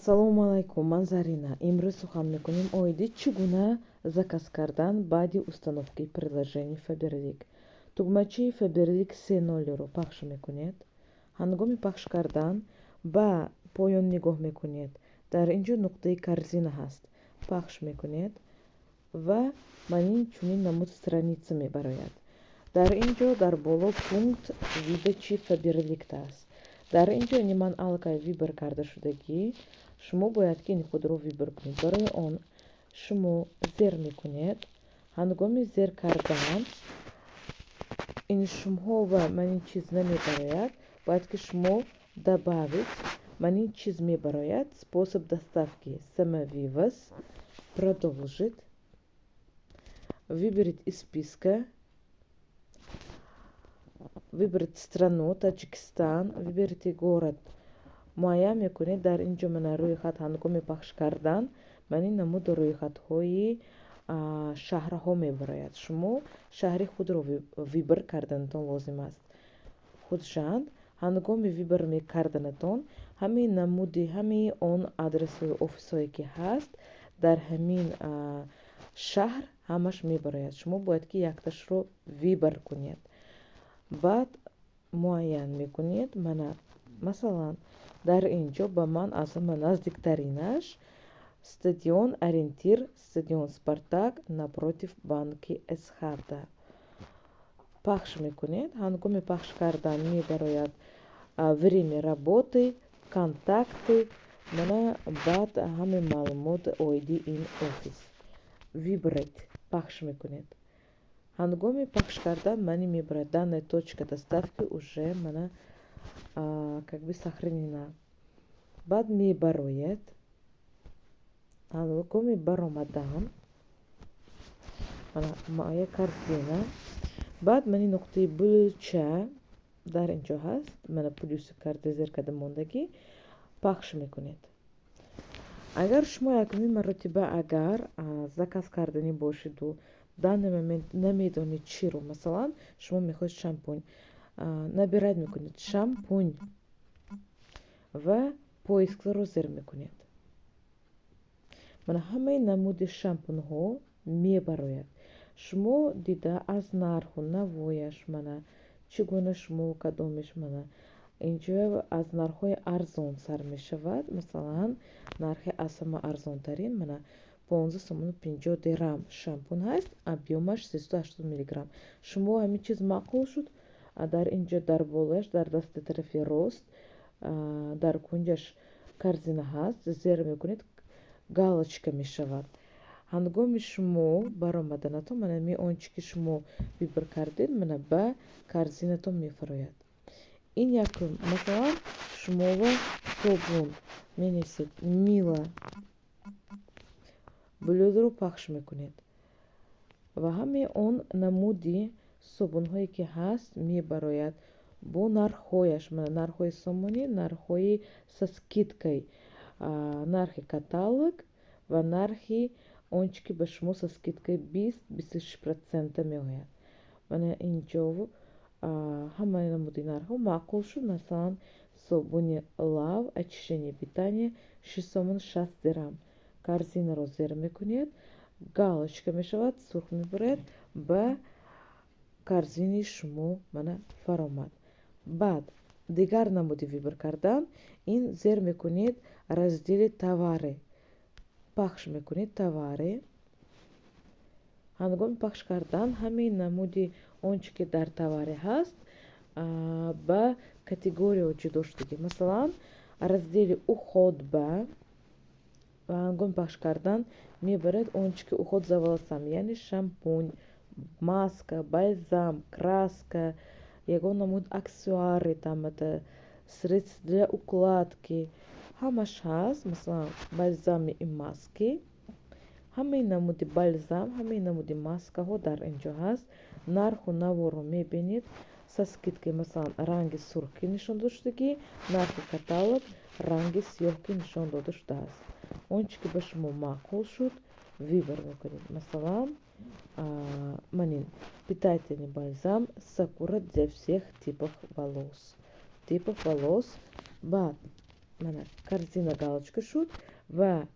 Ассалому алайкум, ман Зарина. Имрӯз сухан мекунем оиди чӣ гуна заказ кардан баъди установкаи приложение Фаберлик. Тугмачаи Фаберлик се нолеро пахш мекунед. Ҳангоми пахш кардан ба поён нигоҳ мекунед. Дар ин ҷо нуқтаи корзина ҳаст. Пахш мекунед ва манин чунин намуд страница мебарояд. Дар ин ҷо дар боло пункт выдачи Фаберлик аст. Дар ин ҷо ини ман аллакай выбор карда шудагӣ, шумо бояд ки ини худро выбор кунед. Барои он шумо зер мекунед. Ҳангоми зер кардан ин шумҳо ва манин чиз намебарояд. Бояд ки шумо добавить, манин чиз мебарояд: способ доставки самовывоз, продолжить, выберите из списка, выбрать страну Таджикистан, выберите город. Муайян мекунед. Дар ин ҷо мана рӯйхат. Ҳангоми пахш кардан манин намуд рӯйхатҳои шаҳрҳо мебарояд. Шумо шаҳри худро выбор карданатон лозим аст, Худжанд. Ҳангоми выбор мекарданатон ҳамин намуди, ҳамаи он адресҳои офисҳое ки ҳаст дар ҳамин шаҳр, ҳамаш мебарояд. Шумо бояд ки якташро выбор кунед. Баъд муайян мекунед. Мана, масалан, дар ин ҷо ба ман аз ҳама наздиктаринаш стадион Ориентир, стадион Спартак, напротив банки Эсхата. Пахш мекунед. Ҳангоми пахш кардан мебарояд время работы, контакты, мана баъд ҳамаи маълумот оиди ин офис. Выбрать пахш мекунед. Ҳангоми пахш кардан мани мебарояд: данная точка доставки уже мана как бы сохранена. Баъд мебароед. Ҳангоми баромадан моя корзина, баъд мани нуқтаи булча дар ин ҷо ҳаст, мана плюси карда, зер карда мондагӣ, пахш мекунед. Агар шумо якумин маротиба агар заказ карданӣ бошеду данный момент намедонед чиро, масалан, шумо мехоҳед шампунь, набирать мекунед шампунь ва поискро зер мекунед. Мана ҳамаи намуди шампунҳо мебарояд. Шумо дида аз нарху навояш, мана чӣ гуна шумо кадомеш, мана инҷо аз нархҳои арзон сар мешавад. Масалан, нархи аз ҳама арзонтарин мана 15 сомону 50 дирам шампун ҳаст, объёмаш 380 миллиграмм. Шумо ҳамин чиз маъқул шуд, дар ин ҷо дар болояш, дар дасти тарафи рост, дар кунҷаш корзина ҳаст, зер мекунед, галочка мешавад. Ҳангоми шумо баромаданатон, мана он чи ки шумо выбор кардед, мана ба корзинатон мефарояд. Ин якум. Масалан, шумова собун менависед, мыло блюдоро пахш мекунед ва ҳамаи он намуди собунҳое ки ҳаст, мебарояд бо нархҳояш. Мана нархҳои сомонӣ, нархҳои со скидкой, нархи каталог ва нархи он чи ки ба шумо со скидкаи 20-26% меояд. Мана инҷо ҳамаи намуди нархҳо маъқул шуд. Масалан, собуни Лав очищение, питание 6 сомон 60 дирам. Корзинаро зер мекунед, галочка мешавад, сурх мебарояд, ба корзини шумо мана фаромад. Баъд дигар намуди выбор кардан ин зер мекунед, раздели товары пахш мекунед, товары. Ҳангоми пахш кардан ҳамаи намуди он чи ки дар товаре ҳаст, ба категорияҳо ҷудо шудагӣ. Масалан, раздели уход ба ва ҳангоми пахш кардан мебарад он чи ки уход за волосами, яъне шампунь, маска, бальзам, краска, ягон намуд аксессуары, там это средства для укладки, ҳамаш ҳаст. Масалан, бальзамы и маски, ҳамаи намуди бальзам, ҳамаи намуди маскаҳо дар ин ҷо ҳаст. Нарху наворо мебинед со скидкой. Масалан, ранги сурх ки нишон дода шудагӣ, нархи каталог ранги сиёҳ ки нишон дода шудааст. Он чи ки ба шумо маъқул шуд, выбор мекунед. Масалан, манин питательный бальзам Сакура для всех типов волос. Баъд Мана, корзина галочка шуд ва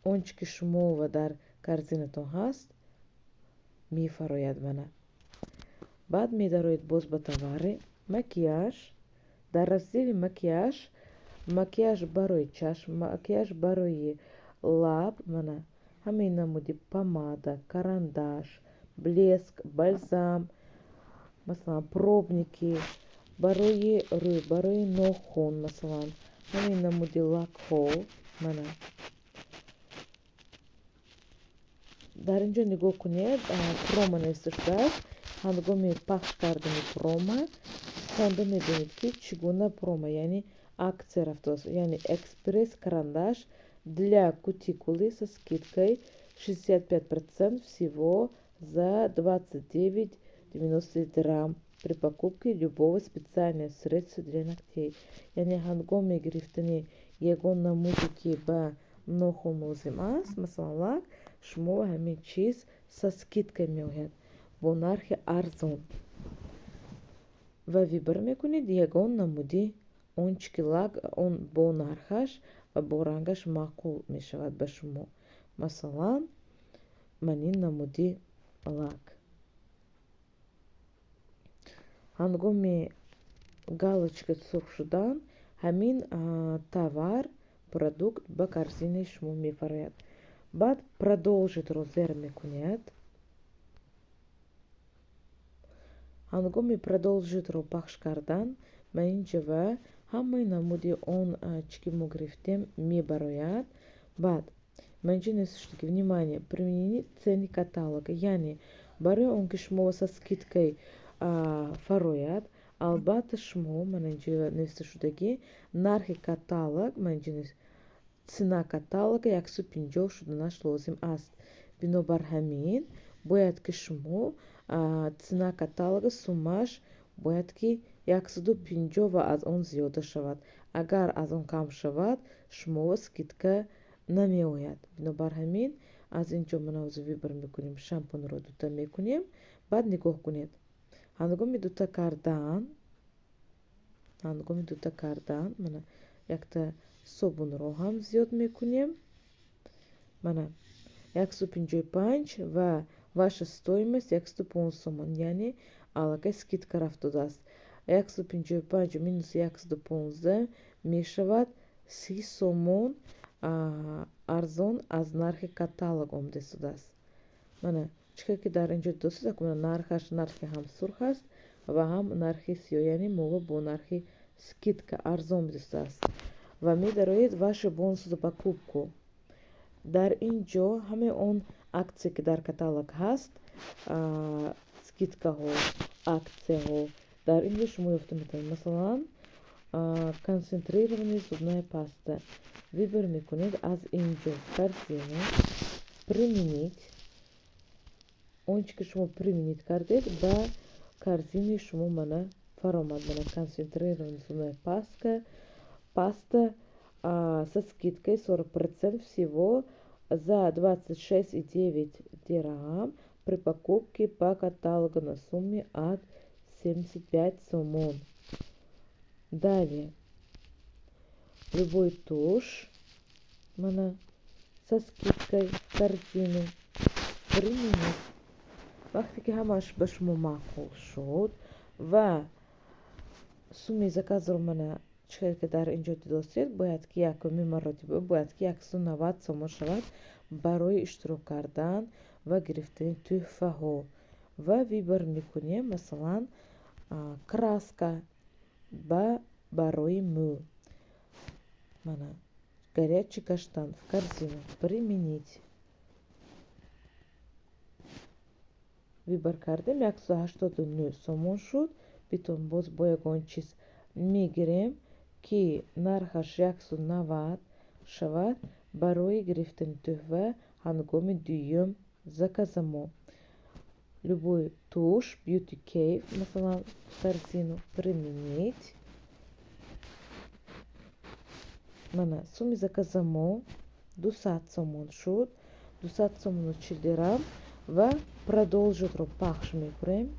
он чи ки шумо ва дар корзинатон ҳаст, мефарояд. Мана, баъд медароед боз ба товары, макияж. Дар раздели макияж, макияж барои чашм, макияж барои лаб, мана, ҳамаи намуди помада, карандаш, блеск, бальзам, масалан, пробники барои рӯй, барои нохун, масалан, ҳамаи намуди лакҳо. Мана, дар ин ҷо нигоҳ кунед, промо нависта шудааст. Ҳангоми пахш кардани промо хонда мебинед, ки чӣ гуна промо, яъне аксия рафтааст, яъне экспресс карандаш для кутикулы со скидкой 65% всего за 29,90 дирам при покупке любого специального средства для ногтей. Яъне ҳангоми гирифтани ягон намуде, ки ба нохун лозим аст, масалан, лак, шумо ҳамин чиз со скидкой меояд, бо нархи арзон. Ва выбор мекунед ягон намуди он чи ки лак, он бо нархаш ва бо рангаш маъқул мешавад ба шумо. Масалан, ман ин намуди лак. Ҳангоми галочка сурх шудан, ҳамин товар, продукт ба корзинаи шумо мефарояд. Баъд продолжитро зер мекунед. Ҳангоми продолжитро пахш кардан, ба ин ҷава ҳамаи намуди он чи ки мо гирифтем, мебарояд. Баъд ба инҷо нависта шуда ки внимание, применение цены каталога, яъне барои он ки шумо со скидкой фарояд, албатта, шумо, мана, инҷо нависта шудагӣ нархи каталог, мана инҷо цена каталога 150 шуданаш лозим аст. Бинобар ҳамин бояд ки шумо цена каталога суммаш бояд ки 150 ва аз он зиёда шавад. Агар аз он кам шавад, шумо скидка намеояд. Бинобар ҳамин аз ин ҷо мана ҳозир выбор мекунем, шампунро дута мекунем. Баъд нигоҳ кунед, ҳангоми дута кардан, мана, якта собунро ҳам зиёд мекунем. Мана, 155 ва ваша стоимость 115 сомон, яъне аллакай скидка рафтодааст. 155 минус 115 мешавад 30 сомон арзон аз нархи каталог омода истодааст. Мана, чӣ хел ки дар инҷо дидостед, нархаш, нархи ҳам сурх аст ва ҳам нархи сиёҳ, яъне мова бо нархи скидка арзон бидостааст. Ва медароед ваши бонусы за покупку. Дар ин ҷо ҳамаи он аксия, ки дар каталог ҳаст, скидкаҳо, аксияҳо дар ин ҷо шумо ёфта метавонед. Масалан, концентрированная зубная паста выбор мекунед, аз ин ҷо в корзину применить. Он чи ки шумо применить кардед, ба корзинаи шумо, мана, фаромад. Мана, концентрированная зубная паста со скидкой 40% всего за 26,9 дирам при покупке по каталогу на сумме от 75 сомон. Далее любой тушь, мана, со скидкой в корзину применить. Вақте ки ҳамааш ба шумо маъқул шуд ва суммаи заказро, мана, чӣ хел ки дар инҷо дидостед, бояд ки якуми маротиба бояд ки 190 сомон шавад барои иштирок кардан ва гирифтани тӯҳфаҳо. Ва выбор мекунем, масалан, краска ба барои мӯ, мана, горячий каштан, в корзину применить. Выбор кардем, 189 сомон шуд. Битон боз бо ягон чиз мегирем, ки нархаш 190 шавад барои гирифтани тӯҳфа ҳангоми дуюм заказамо. Любой тушь Beauty Cave, масалан, в корзину применить. Мана, сумми заказамо 200 сомон шуд, 200 сомону 40 дирам, ва продолжитро пахш мекунем.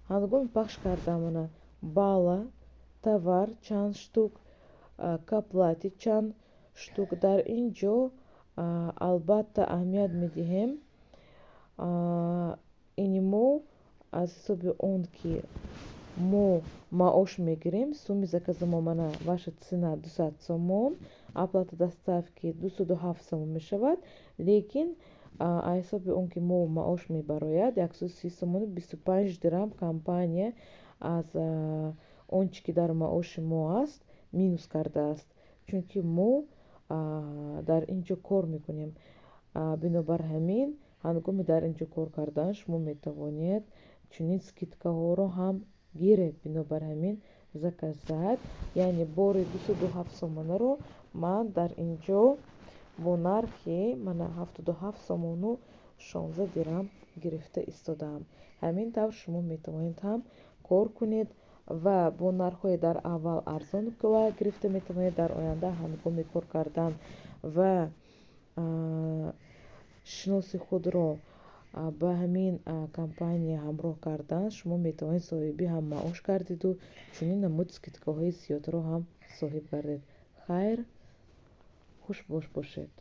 Ҳангоми пахш кардан, мана, бала товар чанд штук. К оплате чанд штук. Дар ин ҷо албатта аҳамият медиҳем, ини мо аз ҳисоби он ки мо маош мегирем, сумми заказа мо, мана, ваша цена 200 сомон, оплата доставки 207 сомон мешавад. Лекин аз ҳисоби он ки мо маош мебарояд, 130 сомону 25 дирам компания аз он чи ки дар маоши мо аст, минус кардааст, чунки мо дар ин ҷо кор мекунем. Бинобар ҳамин, ҳангоми дар ин ҷо кор кардан шумо метавонед чунин скидкаҳоро ҳам гиред. Бинобар ҳамин, заказать, яъне бори 207 сомонаро ман дар ин ҷо бо нархи, мана, 77 сомону 16 дирам гирифта истодаам. Ҳамин тавр шумо метавонед ҳам кор кунед ва бо нархҳои дар аввал арзон гирифта метавонед. Дар оянда ҳангоми кор кардан ва шиноси худро ба ҳамин компания ҳамроҳ кардан, шумо метавонед соҳиби ҳам маош гардиду чунин намуд скидкаҳои зиёдро ҳам соҳиб гардед. Хайр, хушбош бошед.